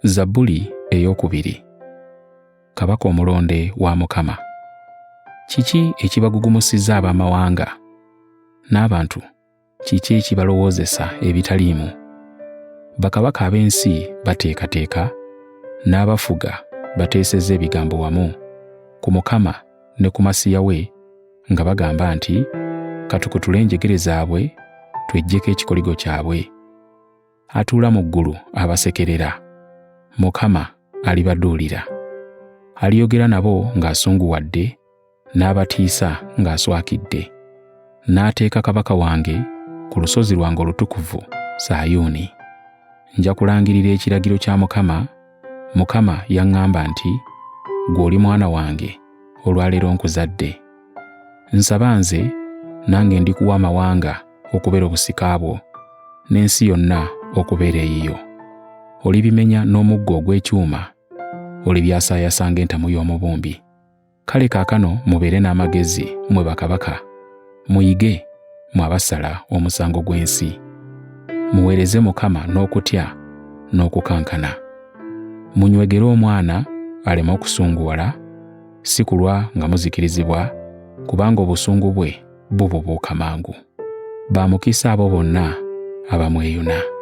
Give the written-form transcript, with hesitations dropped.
Zabbuli eyookubiri. Kabaka omulonde wa Mukama. Kiki ekibagugumusizza ab'amawanga n'abantu kiki ekibalowoozesa ebitaliimu? Bakabaka ab'ensi bateekateeka, n'abafuga bateesezza ebigambo wamu ku Mukama ne ku Masiya we nga bagamba nti, Katukutule enjegere zaabwe, tweggyeko ekikoligo kyabwe. Atuula mu ggulu abasekerera. Mukama alibaduulira. Aliyogera nabo ng'asunguwadde, n'abatiisa ng'aswakidde. N'ateeka kabaka wange ku lusozi lwange olutukuvu, Sayuuni. Nja kulangirira ekiragiro kya Mukama. Mukama yaŋŋamba nti, Ggwe oli mwana wange, olwaleero nkuzadde. Nsaba nze, nange ndikuwa amawanga okubeera obusika bwo, n'ensi yonna okubeera eyiyo. Olibimenya n'omuggo ogw'ekyuma, olibyasaayasa ng'entamu y'omubumbi. Kale kaakano mubeere n'amagezi, mmwe bakabaka, muyige, mmwe abasala omusango gw'ensi. Muweereze Mukama n'okutya n'okukankana. Munywegere omwana aleme okusunguwala, si kulwa nga muzikirizibwa, kubanga obusungu bwe bububuuka mangu. Ba mukisa abo bonna abamweyuna.